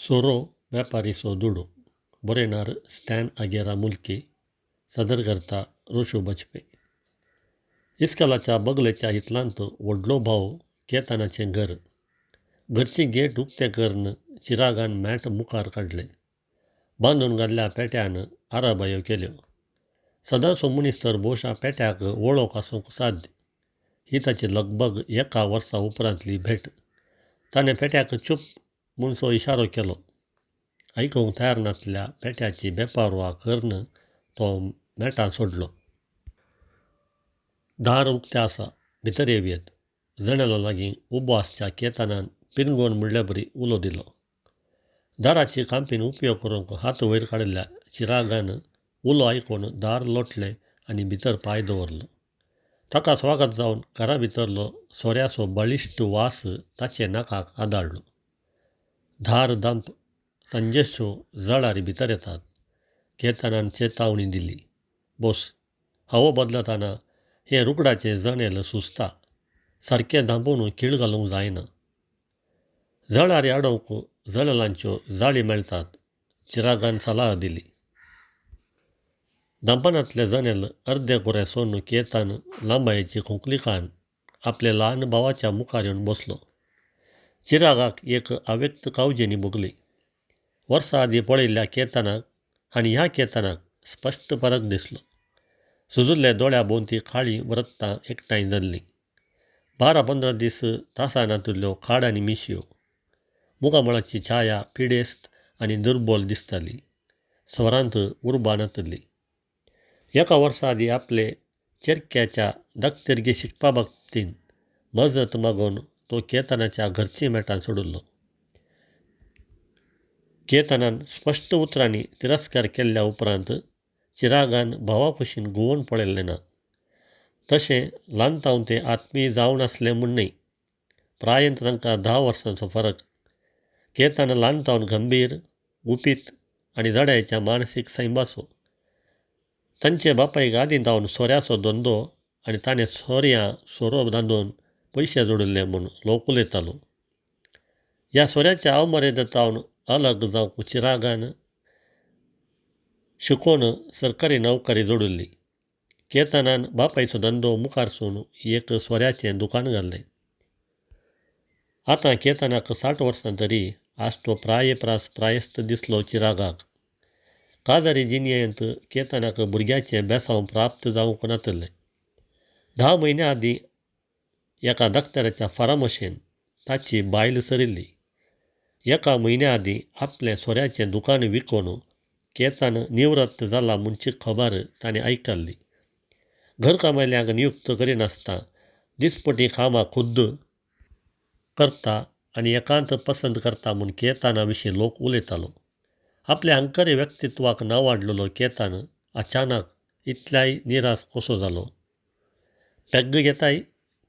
सोरो वेपारीचो दुडू. बरयणार स्टॅन आगेरा मुल्की. सदर करता रोशू बजपे. इस्कोलाच्या बगलेच्या हितलांत व्हडलो भाव केतनाचें घर. घरची गेट उक्तें करून चिरागान मॅट मुखार काडलें. बांदून घाल्ल्या पेट्यान आराबायो केल्यो. सदांचो मनीस तर भोवशा पेट्याक वळख आसूंक साध्य. ही ताची लगबग एका वर्सा उपरांतली भेट. ताणें पेट्याक चूप म्हणसो इशारो केलो. आयकूंक तयार नासल्या पेट्याची बेपारवा करून तो मेटां सोडलो. दार उक्तें आसा, भितर येवयेत. जनेला लागीं उबो आसच्या केतनान पिरंगून म्हणल्याबरी उलो दिलो. दाराची कांपीन उपयोग करूंक हात वयर काडिल्ल्या चिरागान उलो आयकून दार लोटलें आनी भितर पांय दवरलो. ताका स्वागत जावन घरा भितरलो सोऱ्याचो बळिश्ट वास ताचे नाकाक आदाळ्ळो. धार दांप सांजेच्यो जळारी भितर येतात. केतनान चेतावणी दिली. बोस, हवो बदलतना हें रुकडाचें जनेल सुजता. सारकें धांपून खीळ घालूंक जायना. जळारी आडोवंक जनेलांच्यो जाळी मेळटात. चिरागान सलाह दिली. धांपनांतलें जनेल अर्दें कुरें सोडून केतन लांबायेची खोंकली खावन आपल्या ल्हान भावाच्या मुखार येवन बसलो. चिरागाक एक अव्यक्त कावजेणी भोगली. वर्सा आदीं पळयल्ल्या केतनाक आनी ह्या केतनाक स्पश्ट फरक दिसलो. सुजुल्ल्या दोळ्या भोंवती काळीं वृत्तां एकठांय जाल्लीं. 12-15 दीस तासानातिल्ल्यो खाड आनी मिशयो. मुखामळाची छाया पिडेस्त आनी दुर्बल दिसताली. स्वरांत उर्बा नातिल्ली. एका वर्सा आदीं आपले चेरक्याच्या दाक्तेरगी शिकपा बाबतींत मजत मागून तो केतनाच्या घरचीं मेटां सोडिल्लो. केतनान स्पश्ट उतरांनी तिरस्कार केल्ल्या उपरांत चिरागान भावाकुशीन घुंवून पळयलें ना. तशें ल्हान तावन ते आत्मीय जावन आसलें म्हूण न्हय. प्रायेंत तांकां 10 वर्सांचो फरक. केतन ल्हान तावन गंभीर, गुपीत आनी जडायेच्या मानसीक सैमाचो. तांचे बापायक आदीं तावन सोऱ्याचो धंदो आनी ताणें सोऱ्यां सोरो धांदून पयशे जोडिल्ले म्हूण लोक उलयतालो. ह्या सोऱ्याच्या अवमर्याद तावन अलग जावंक चिरागान शिकून सरकारी नोकरी जोडिल्ली. केतनान बापायचो धंदो मुखार सून एक सोऱ्याचें दुकान घाल्लें. आतां केतनाक 60 वर्सां तरी आज तो प्राये प्रास प्रायस्त दिसलो चिरागाक. काजारी जिणेंत केतनाक भुरग्याचें बेसांव प्राप्त जावंक नातिल्लें. 10 म्हयन्यां आदीं एका दाक्तराच्या फार्माशेन ताची बायल सरिल्ली. एका म्हयन्या आदीं आपलें सोऱ्याचें दुकान विकून केतन निवृत्त जाला म्हणची खबर ताणें आयकल्ली. घरकामायल्यांक नियुक्त करिनासतना दिसपटी कामां खुद्द करता आनी एकांत पसंत करता म्हूण केतना विशीं लोक उलयतालो. आपल्या अंकरी व्यक्तित्वाक नांवाडलेलो केतन अचानक इतल्याय निराश कसो जालो? पेग्ग घेताय?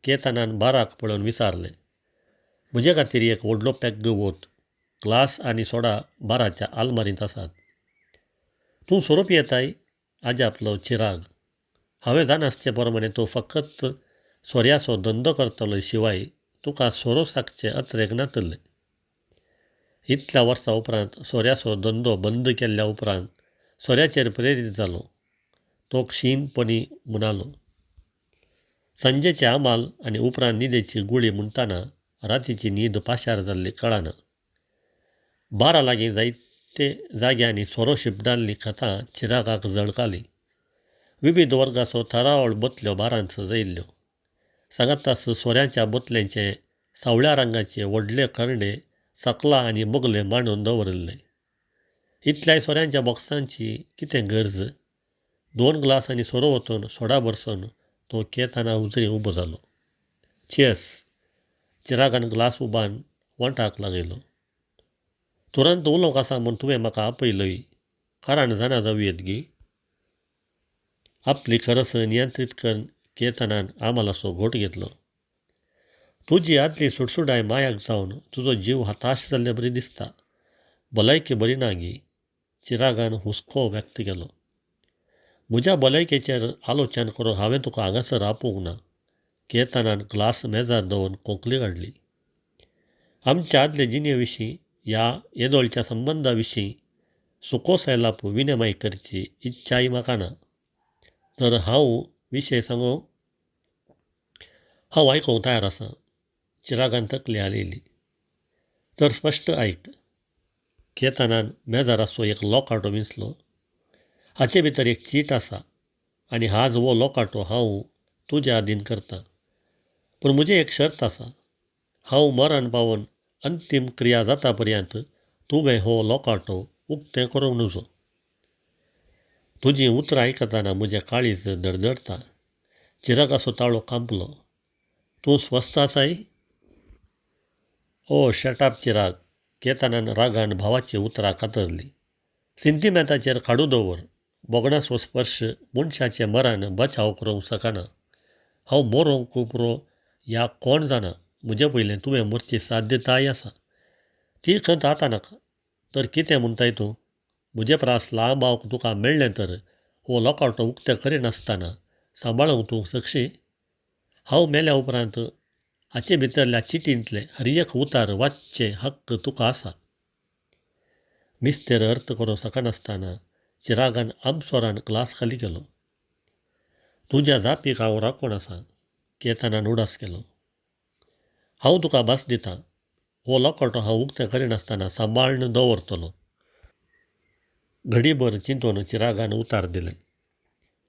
केतनान बाराक पळोवन विचारलें. म्हजे खातीर एक व्हडलो पेग्ग वोत. ग्लास आनी सोडा बाराच्या आलमारींत आसात. तूं सोरो पियेताय? आजापलो चिराग. हांवें जाणासचे प्रमाणें तूं फकत सोऱ्याचो धंदो करतालो शिवाय तुका सोरो साकचें अत्रेग नातिल्लें. इतल्या वर्सां उपरांत सोऱ्याचो धंदो बंद केल्ल्या उपरांत सोऱ्याचेर प्रेरीत जालो. तो क्षीणपणी म्हणालो. सांजेचें आमाल आनी उपरांत न्हिदेची गुळी म्हणटना रातीची न्हीद पाशार जाल्ली कळना. 12 लागीं जायते जाग्यांनी सोरो शिंपडाल्लीं खतां चिरागाक झळकालीं. विविध वर्गाचो थरावळ बोतल्यो बारांत सजयल्ल्यो. सांगाताच सोऱ्याच्या बोतल्यांचे सावळ्या रंगाचे व्हडले करडे सकला आनी बगले मांडून दवरिल्ले. इतल्याय सोऱ्यांच्या बॉक्सांची कितें गरज? 2 ग्लास आनी सोरो वतून सोडा भरसून तो केतना हुजरी उबो जालो. चियर्स! चिरागान ग्लास उबान वोंठाक लागयलो. तुरंत उलोवंक आसा म्हूण तुवें म्हाका आपयलोय. कारण जाणा जावं गी? आपली खरस नियंत्रीत करून केतनान आमालाचो घोट घेतलो. तुजी आदली सुडसुडाय मायाक जावन तुजो जीव हताश जाल्ले बरी दिसता. भलायकी बरी ना गी? चिरागान हुस्को व्यक्त केलो. म्हज्या भलायकेचेर आलोचन करूंक हांवें तुका हांगासर आपोवंक ना. केतनान ग्लास मेजार दवरून खोंकली काडली. आमच्या आदले जिणे विशीं ह्या येदोळच्या संबंदा विशीं सुकोसैलाप विनिमय करची इच्छाय म्हाका ना. तर हांव विशय सांगूं? हांव आयकूंक तयार आसां. चिरागान तकली हालयली. तर स्पश्ट आयक. केतनान मेजार आसचो एक लोकाटो विंचलो. हाचे भितर एक चीट आसा आनी आज हो लोकाटो हांव तुज्या अधीन करतां. पूण म्हजी एक शर्त आसा. हांव मरण पावून अंतीम क्रिया जाता पर्यंत तुवें हो लोकाटो उक्तें करूंक नजो. तुजीं उतरां आयकतना म्हजें काळीज धडधडटा. चिरागाचो ताळो कांपलो. तूं स्वस्थ आसाय? ओ शट अप चिराग. केतनान रागान भावाचीं उतरां कातरलीं. सिंतिमेंताचेर खाडूं दवर. भोगणाचो स्पर्श मनशाचें मरण बचाव करूंक शकना. हांव मरोंक पुरो ह्या कोण जाणा, म्हजे पयलें तुवें मरची साध्यताय आसा. ती खंत आतां नाका. तर कितें म्हणटाय तूं? म्हजे प्रास लांब तुका मेळ्ळें तर हो लोकाटो उक्तें करिनासतना सांबाळूंक तूं शकशी? हांव मेल्या उपरांत हाचे भितरल्या चिटींतलें हर एक उतार वाचचें हक्क तुका आसा. मिस्तेर अर्थ करूंक शकनासतना चिरागान आमसोरान ग्लास खाली केलो. तुज्या जापीक हांव राखून आसा. केतनान उडास केलो. हांव तुका भास दितां, हो लोकाटो हांव उक्तें करिनासतना सांबाळून दवरतलो. घडीभर चिंतून चिरागान उतार दिलें.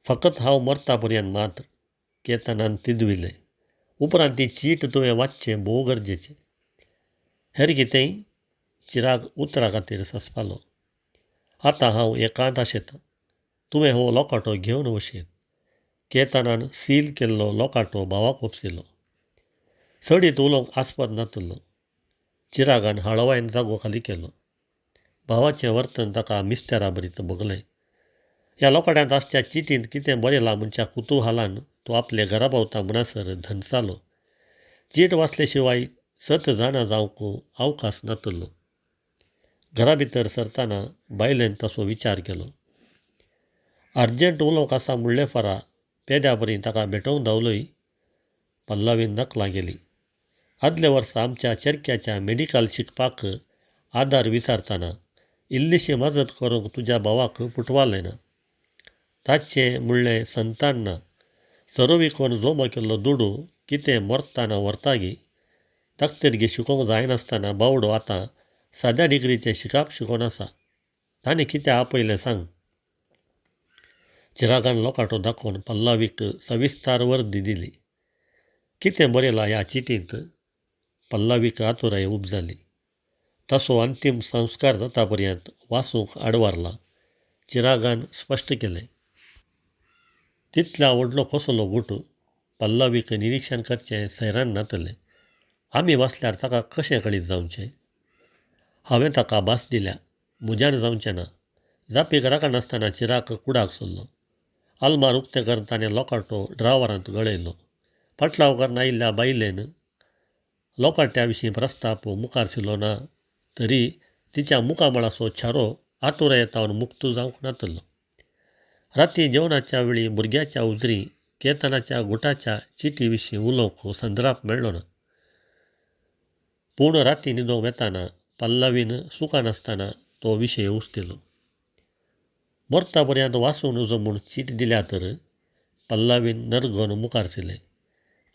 फकत हांव मरता पर्यंत मात्र. केतनान तिदविलें. उपरांत ती चीट तुवें वाचचें भोव गरजेचें. हेर कितेंय? चिराग उतरा खातीर ससपालो. आतां हांव एकांत आशेतां. तुवें हो लोकाटो घेवन वशीत. केतनान सील केल्लो लोकाटो भावाक ओपसिलो. चडीत उलोवंक आस्पद नातलो. चिरागान हाळवायन जागो खाली केलो. भावाचें वर्तन ताका मिस्तेरा भरीत भोगलें. ह्या लोकाट्यांत आसच्या चिटींत कितें बरयलां म्हणच्या कुतुहलान तो आपले घरा पावता म्हणसर धनसालो. चीट वाचले शिवाय सत जाणा जावंक अवकाश नातलो. घरा भितर सरतना बायलेन तसो विचार केलो. अर्जंट उलोवंक आसा म्हणले फारा पेद्या बरी ताका भेटोवंक धांवलोय. पल्लवीन नकलां गेली. आदल्या वर्सा आमच्या चेरक्याच्या मेडिकल शिकपाक आदार विचारतना इल्लीशी मजत करूंक तुज्या भावाक पुटवालें ना. ताचें म्हणलें संतान ना. सोरो विकून जमो केल्लो दुडू कितें मरतना व्हरता गी? धाकतेरगी शिकोवंक जायनासतना बावडो आतां साद्या डिग्रीचें शिकाप शिकोवन आसा. ताणें कितें आपयलें सांग. चिरागान लोकाटो दाखोवन पल्लवीक सविस्तार वर्दी दिली. कितें बरयलां ह्या चिटींत? पल्लवीक आतुराय उब जाली. तसो अंतीम संस्कार जाता पर्यंत वाचूंक आडवारला. चिरागान स्पश्ट केलें. तितल्या व्हडलो कसलो गूट? पल्लवीक निरिक्षण करचें सैराण नातलें. आमी वाचल्यार ताका कशें कळीत जावचें? हांवें ताका भास दिल्या. म्हज्यान जावचें ना. जापीक राखनासतना चिराग कुडाक सरलो. आलमार उक्तें करून ताणें लोकाटो ड्रावरांत गळयलो. पाटलाव करून आयिल्ल्या बायलेन लोकाट्या विशीं प्रस्ताप मुखार सरलो ना तरी तिच्या मुखामळाचो छारो आतुरायेतावन मुक्त जावंक नातलो. राती जेवणाच्या वेळी भुरग्याच्या उजरी केतनाच्या गुटाच्या चिटी विशीं उलोवंक संद्राप मेळ्ळो ना. पूण राती न्हिदोंक वेताना पल्लवीन चुकनासतना तो विशय उस्तिलो. मरता पर्यंत वाचूं नजो म्हूण चीट दिल्या तर? पल्लवीन नरगोन मुखार सरलें.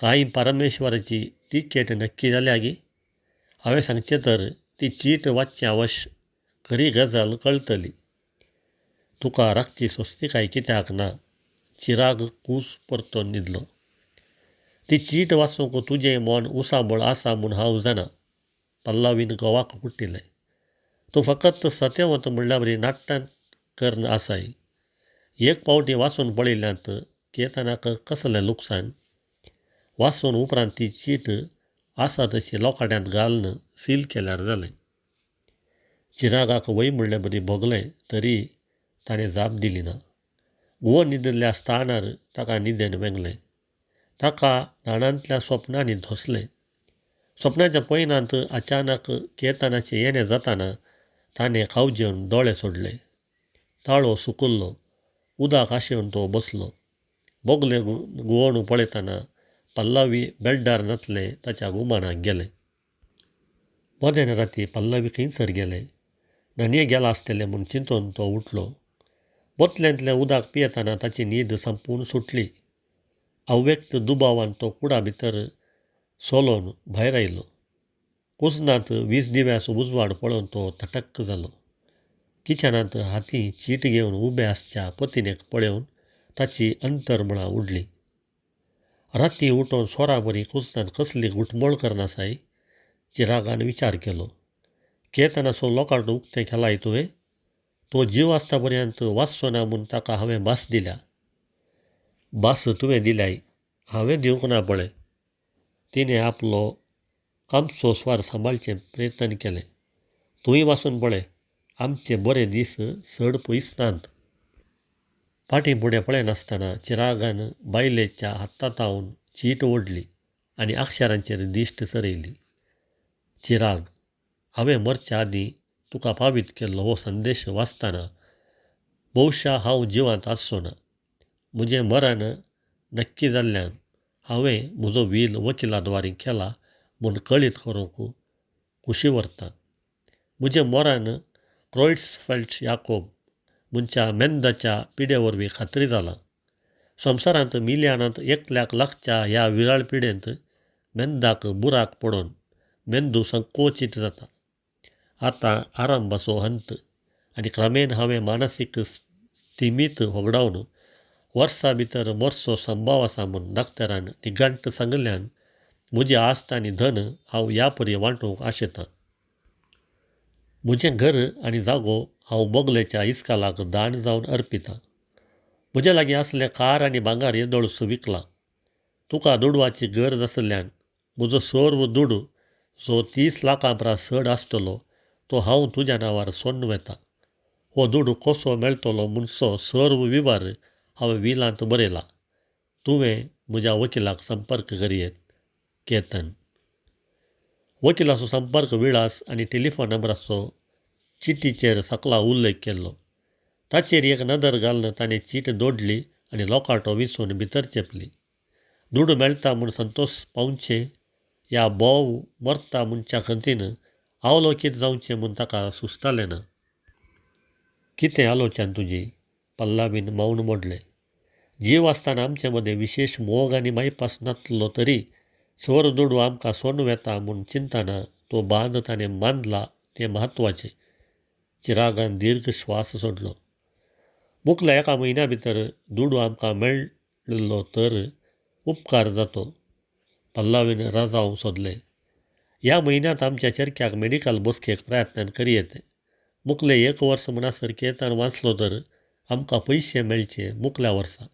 कांय परमेश्वराची तिकेट नक्की जाल्या गी? हांवें सांगचें तर ती चीट वाचचें अवश्य. खरी गजाल कळटली. तुका राखची स्वस्तिकाय कित्याक ना? चिराग कूस परतोन न्हिदलो. ती चीट वाचूंक तुजें मन उसाबळ आसा म्हूण हांव जाणा. पल्लवीन घोवाक कुट्टिलें. तूं फकत सत्यवंत म्हणल्यावरी नाट्टां करून आसाय. एक पावटी वाचून पळयल्यांत केतनाक कसलें लुकसाण? वाचून उपरांत ती चीट आसा तशी लोकाट्यांत घालून सील केल्यार जालें. चिरागाक वय म्हणले बरी भोगलें तरी ताणें जाप दिली ना. घुंवळ न्हिदिल्ल्या स्थानार ताका न्हिदेन वेंगलें. ताका न्हाणांतल्या स्वप्नांनी धोसलें. स्वप्नाच्या पयनांत अचानक केतनाचें येणें जाताना ताणें खावजेवन दोळे सोडले. ताळो सुकुल्लो. उदक आशेवन तो बसलो. बोगले घुंवण पळयतना पल्लवी बेड्डार नातलें ताच्या गुमानाक गेलें. मदेन राती पल्लवी खंयसर गेलें? न्हाणये गेलां आसतलें म्हूण चिंतून तो उठलो. बोतलेंतलें उदक पियेतना ताची न्हीद संपूर्ण सुटली. अव्यक्त दुबावान तो कुडा भितर सोलोवन भायर आयलो. कुजनांत वीज दिव्याचो उजवाड पळोवन तो थटक्क जालो. किचनांत हातीं चीट घेवन उबे आसच्या पतिणेक पळोवन ताची अंतरमळां उडलीं. राती उठून चोराबरी कुजनांत कसली घुटमळ करनासाय? चिरागान विचार केलो. केतनाचो लोकांट उक्तें केलाय तुवें? तो जीव आसता पर्यंत वाचचो ना म्हूण ताका हांवें भास दिल्या. भास तुवें दिल्याय, हांवें दिवंक ना पळय. तिणें आपलो कामचो स्वर सांबाळचें प्रयत्न केलें. तूंय वाचून पळय, आमचे बरे दीस चड पयस नात. फाटीं फुडें पळयनासतना चिरागान बायलेच्या हातांतावन चीट ओडली आनी अक्षरांचेर दिश्ट चरयली. चिराग, हांवें मरच्या आदीं तुका पावीत केल्लो हो संदेश वाचतना बहुशा हांव जिवांत आसचो ना. म्हजें मरण नक्की जाल्ल्यान हांवें म्हजो वील वकिला द्वारी केला म्हूण कळीत करूंक खुशी व्हरता. म्हजें मरण क्रोइट्सफेल्ट याकोब म्हणच्या मेंदाच्या पिडे वरवीं खात्री जालां. संवसारांत मिलियनांत एकल्याक लागच्या ह्या विराळ पिडेंत मेंदाक बुराक पडून मेंदू संकोचीत जाता. आतां आरंभाचो हंत आनी क्रमेन हांवें मानसीक स्थिमीत होगडावन वर्सा भितर मरचो संभाव आसा म्हूण डाक्टरान निघंट सांगिल्ल्यान म्हजी आस्त आनी धन हांव ह्या परी वांटूंक आशेतां. म्हजें घर आनी जागो हांव बगलेच्या इस्कालाक दान जावन अर्पितां. म्हजे लागीं आसलें कार आनी भांगर येदोळच विकलां. तुका दुडवाची गरज आशिल्ल्यान म्हजो सर्व दुडू जो 30 लाखां परस चड आसतलो तो हांव तुज्या नांवार सोडून वता. हो दुडू कसो मेळटलो म्हणचो सर्व विवर हांवें विलांत बरयला. तुवें म्हज्या वकिलाक संपर्क करयेत. केतन. वकिलाचो संपर्क विळास आनी टेलिफोन नंबराचो चिटीचेर सकला उल्लेख केल्लो. ताचेर एक नदर घालून ताणें चीट दोडली आनी लोकाटो विसून भितर चेपली. दुडू मेळटा म्हूण संतोश पावचें या भोव मरता म्हणच्या खंतीन अवलोकीत जावचें म्हूण ताका सुचतालें ना. कितें आलोचन तुजी? पल्लवीन मौन मोडलें. जीव आसतना आमचे मदें विशेश मोग आनी मायपास नासलो तरी सर दुडू आमकां सोडून वेता म्हूण चिंतना तो बांद ताणें बांदला तें म्हत्वाचें. चिरागान दीर्घ श्वास सोडलो. मुखल्या एका म्हयन्या भितर दुडू आमकां मेळिल्लो तर उपकार जातो. पल्लवीन राजांव सोदलें. ह्या म्हयन्यांत आमच्या चरख्याक मेडिकल बसकेक प्रयत्न करयेत. मुखलें एक वर्स म्हणसर केतन वाचलो तर आमकां पयशे मेळचे मुखल्या वर्सा.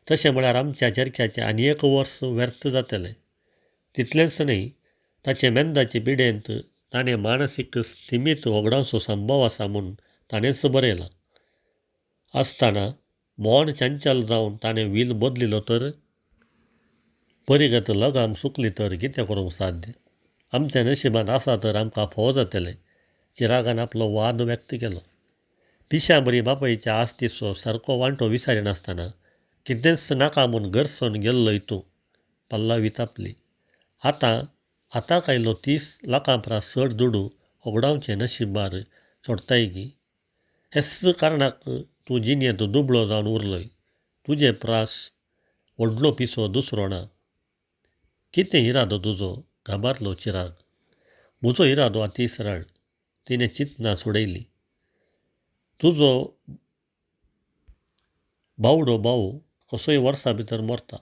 तशें म्हळ्यार आमच्या चरख्याचें आनी एक वर्स व्यर्थ जातलें. तितलेंच न्हय, ताचे मेंदाचे पिडेंत ताणें मानसीक स्थिमीत होगडावचो संभव आसा म्हूण ताणेंच बरयलां. आसतना मन चंचल जावन ताणें वील बदलिलो तर परिगत लगाम सुकली तर कितें करूंक साध्य? आमच्या नशिबांत आसा तर आमकां फोव जातलें. चिरागान आपलो वाद व्यक्त केलो. पिश्या बरी बापायच्या आस्तीचो सारको वांटो विचारिनासतना कितेंच नाका म्हूण घरसून गेल्लोय तूं. पल्लवी तापली. आतां हाताक आयलो 30 लाखां परस चड दुडू होगडावचें नशिबार सोडताय गी? हेच कारणाक तूं जिणेंत दुबळो जावन उरलोय. तुजे प्रास व्हडलो पिसो दुसरो ना. कितें इरादो तुजो? घाबरलो चिराग. म्हजो इरादो अती सरळ. तिणें चिंतनां सोडयलीं. तुजो बावडो भाव कसोय वर्सा भितर मरता.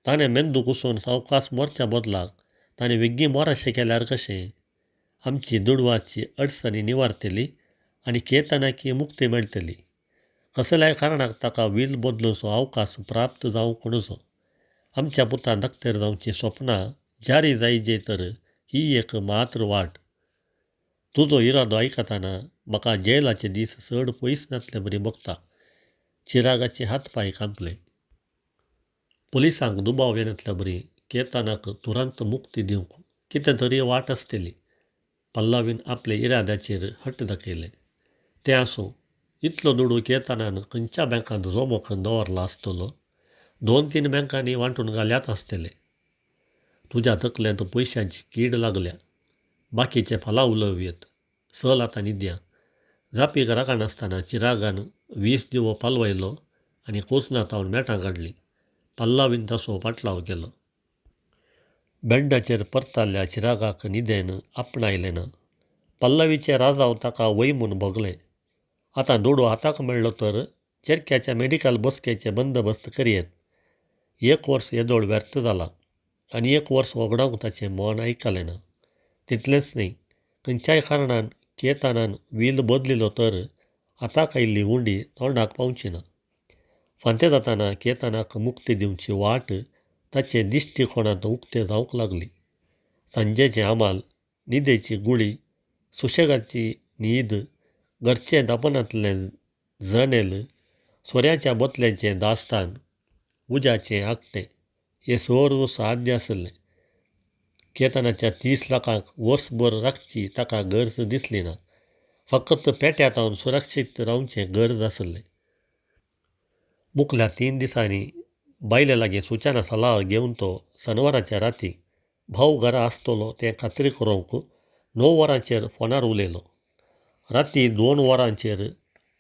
ताणें मेंदू कुसून सावकास मरच्या बदलाक ताणें वेगीं मरशें केल्यार कशें? आमची दुडवाची अडचणी निवारतली आनी केतनाकी मुक्ती मेळटली. कसल्याय कारणाक ताका वील बदलूचो अवकाश प्राप्त जावंक नजो. आमच्या पुतान डाक्टर जावचीं सपनां जारी जायजे तर ही एक मात्र वाट. तुजो इरादो आयकतना म्हाका जेलाचे दीस चड पयस नासले बरी भोगता. चिरागाचे हात पांय कांपले. पुलिसांक दुबाव येनासले बरी केतनाक तुरंत मुक्ती दिवंक कितें तरी वाट आसतली. पल्लवीन आपले इराद्याचेर हट दाखयलें. तें आसूं, इतलो दुडू केतनान खंयच्या बँकांत जमो करून दवरला आसतलो? 2-3 बँकांनी वांटून घाल्यात आसतले. तुज्या तकलेंत पयशांची कीड लागल्या. बाकीचें फाल्यां उलोवयेत. चल आतां न्हिदया. जापीक राकनासतना चिरागान 20 दिवो पालवयलो आनी कोसनाथावन मेटां काडलीं. पल्लावीन तसो पाटलाव केलो. बेड्डाचेर परताल्ल्या चिरागाक न्हिदेन आपणायलें ना. पल्लवीचें राजांव ताका वय म्हूण भोगलें. आतां दुडू हाताक मेळ्ळो तर चेरक्याच्या मेडिकल बसकेचे बंदोबस्त करयेत. एक वर्स येदोळ व्यर्थ जालां आनी एक वर्स वगडावंक ताचें मन आयकलें ना. तितलेंच न्हय, खंयच्याय कारणान केतनान व्हील बदलिलो तर हाताक आयिल्ली उंडी तोंडाक पावची ना. फांते जातना केतनाक मुक्ती दिवची वाट ताचे दिश्टीकोणांत उक्ते जावंक लागली. सांजेचें आमाल, न्हिदेची गुळी, सुशेगाची न्हीद, घरचें दापनांतलें जनेल, सोऱ्याच्या बोतलेचें दास्तान, उज्याचें आगटें हें सर्व साध्य आसलें. केतनाच्या 30 लाखांक वर्सभर राखची ताका गरज दिसली ना. फकत पेट्यातावन सुरक्षीत रावचें गरज आसलें. मुखल्या 3 दिसांनी बायले लागीं सुचना सलाह घेवन तो शनवाराच्या राती भाव घरा आसतलो तें खात्री करूंक 9 वरांचेर फोनार उलयलो. राती 2 वरांचेर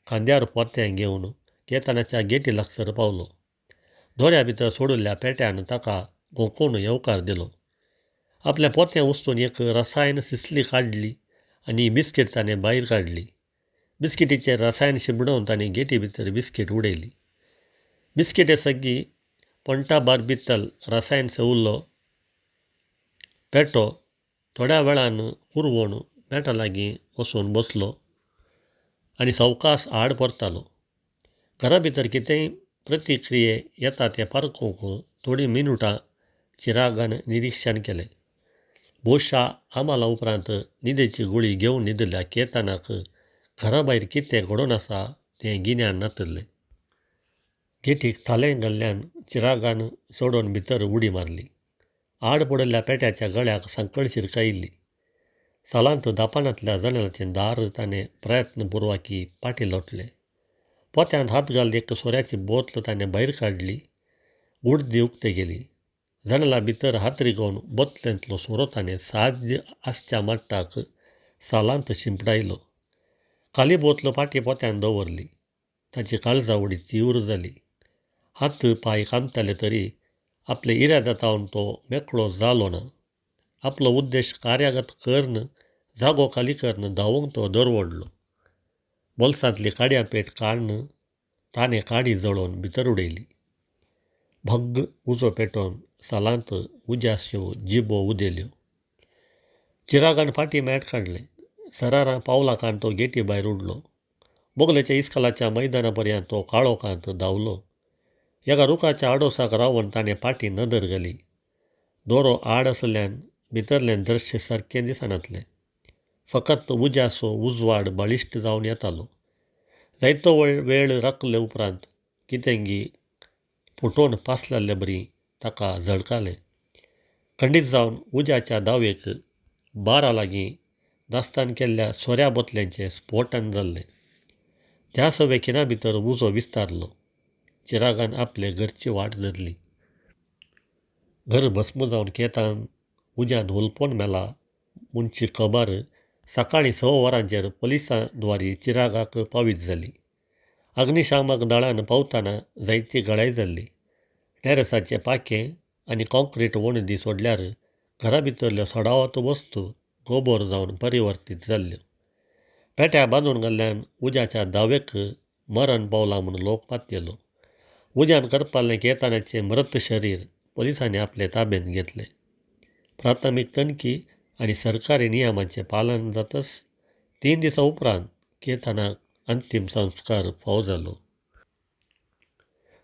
खांद्यार पोतें घेवन केतनाच्या गेटी लागसर पावलो. दोऱ्या भितर सोडिल्ल्या पेट्यान ताका घोंकून येवकार दिलो. आपलें पोतें उस्तून एक रसायन सिसली काडली आनी बिस्कीट ताणें भायर काडली. बिस्किटीचेर रसायन शिंपडोवन ताणें गेटी भितर बिस्कीट उडयली. बिस्किटे सगळी पंटा बार्बितल रसायन सेवल्लो पेटो थोड्या वेळान पुरवण मेटा लागीं वचून बसलो आनी सवकास आड परतालो. घरा भितर कितेंय प्रतिक्रिये येता तें पारखूंक थोडीं मिनुटां चिरागान निरिक्षण केलें. भोवशा आमाला उपरांत न्हिदेची गुळी घेवन न्हिदिल्ल्या केतनाक घरा भायर कितें घडोवन आसा तें गिन्यान नातिल्लें. गेटीक थालें घाल्ल्यान चिरागान सोडून भितर उडी मारली. आड पडिल्ल्या पेट्याच्या गळ्याक सांकळ शिरकायिल्ली. सालांत दापानांतल्या जनेलाचें दार ताणें प्रयत्नपुर्वाकी फाटीं लोटलें. पोत्यांत हात घाल एक सोऱ्याची बोतल ताणें भायर काडली. उडदी उक्ते केली. जनेला भितर हात रिगोवन बोतलेंतलो सोरो ताणें साध्य आसच्या मट्टाक सालांत शिंपडायलो. खाली बोतल फाटीं पोत्यांत दवरली. ताची काळजावडी तीव्र जाली. हात पांय कांपताले तरी आपले इराद्यातावन तो मेकळो जालो ना. आपलो उद्देश कार्यागत करून जागो खाली करून धांवूंक तो दरवडलो. बोल्सांतली काडयां पेट काडून ताणें काडी जळोवन भितर उडयली. भग्ग उजो पेटोवन सालांत उज्याच्यो जिबो उदेल्यो. चिरागान फाटीं मॅट काडलें. सरारां पावलां काडून तो गेटी भायर उडलो. बोगलेच्या इस्कालाच्या मैदाना पर्यंत तो काळोखांत धांवलो. एका रुखाच्या आडोसाक रावन ताणें फाटीं नदर घाली. दोरो आड आशिल्ल्यान भितरलें दृश्य सारकें दिसनासलें. फकत उज्याचो उजवाड बळिश्ट जावन येतालो. जायतो वेळ राखले उपरांत कितेंगी फुटोवन पासलेल्ले बरी ताका झळकालें. खंडीत जावन उज्याच्या दावेक 12 लागीं दास्तान केल्ल्या सोऱ्या बोतल्यांचें स्फोटन जाल्लें. त्या सगळे खिणा भितर उजो विस्तारलो. चिरागान आपले घरची वाट धरली. घर भस्म जावन केतान उज्यांत हुलपोन मेला म्हणची खबर सकाळीं 6 वरांचेर पोलिसां द्वारी चिरागाक पावीत जाली. अग्निशामक दळान पावतना जायती गळाय जाल्ली. टेरसाचें पाखें आनी कॉंक्रीट वणदी सोडल्यार घरा भितरल्यो सडावत वस्तू गोबोर जावन परिवर्तीत जाल्ल्यो. पेट्या बांदून घाल्ल्यान उज्याच्या दावेक मरण पावलां म्हूण लोक पातयेलो. उज्यान करपाल्लें केतनाचें मृत शरीर पोलिसांनी आपले ताब्यांत घेतलें. प्राथमीक तणकी आनी सरकारी नियमांचें पालन जातच 3 दिसां उपरांत केतनाक अंतीम संस्कार फावो जालो.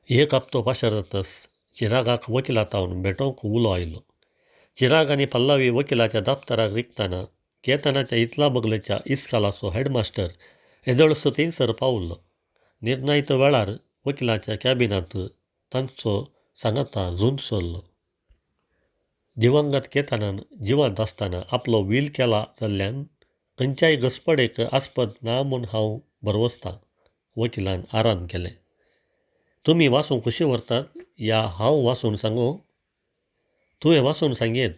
एक हप्तो पाशार जातच चिरागाक वकिलातावन भेटोवंक उलो आयलो. चिराग आनी पल्लवी वकिलाच्या दफ्तराक रिगतना केतनाच्या इतला बगलेच्या इस्कालाचो हेडमास्टर येदोळसो थंयसर पावलो. निर्णायत वेळार वकिलाच्या कॅबिनांत तांचो सांगाता झूंज चल्लो. दिवंगत केतनान जिवंत आसतना आपलो व्हील केला जाल्ल्यान खंयच्याय घसपडेक आस्पद ना म्हूण हांव भरवसतां, वकिलान आराम केलें. तुमी वाचूंक कशी व्हरतात या हांव वाचून सांगूं? तुवें वाचून सांगयेत.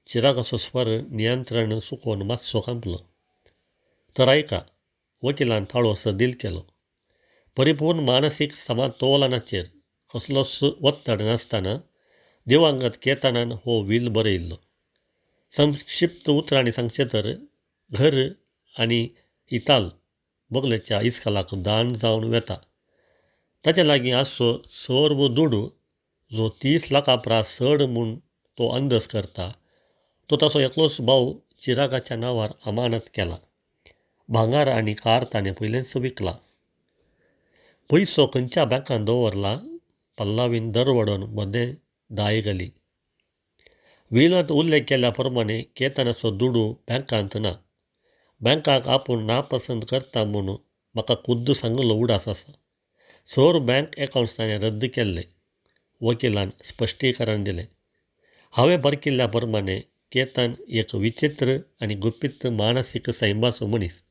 चिरागाचो स्वर नियंत्रण चुकोवन मातसो कांपलो. तर आयका, वकिलान ताळो सदील केलो. परिपूर्ण मानसीक समतोलनाचेर कसलोच ಒತ್ತಡ नासतना दिवंगत केतनान हो will बरयल्लो. संक्षिप्त उतरांनी सांगचें तर घर आनी इताल बगलेच्या इस्कोलाक दान जावन वता. ताचे लागीं आसचो सर्व दुडू जो 30 लाखां परस चड म्हूण तो अंदाज करता तो ताचो एकलोच भाव चिरागाच्या नांवार अमानत केला. भांगर आनी कार ताणें पयलेंच विकलां. पयसो खंयच्या बँकान दवरला पल्लावीन दरवडोवन मदें दाय घाली. विलांत उल्लेख केल्या प्रमाणे केतनाचो दुडू बँकांत ना. बँकाक आपूण नापसंत करता म्हूण म्हाका खुद्द सांगिल्लो उडास आसा. सर्व बँक अकावंट्स ताणें रद्द केल्ले. वकिलान स्पश्टीकरण दिलें. हांवें पारखिल्ल्या प्रमाणे केतन एक विचित्र आनी गुपीत मानसीक सैमाचो मनीस.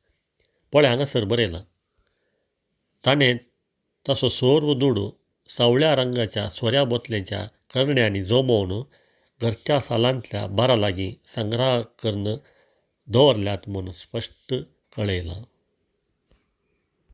पळय हांगासर बरयलां. ताणें ताचो सर्व दुडू सावळ्या रंगाच्या सोऱ्या बोतलेच्या करण्यांनी जमोवन घरच्या सालांतल्या बारा लागीं संग्रह करून दवरल्यात म्हूण स्पश्ट कळयलां.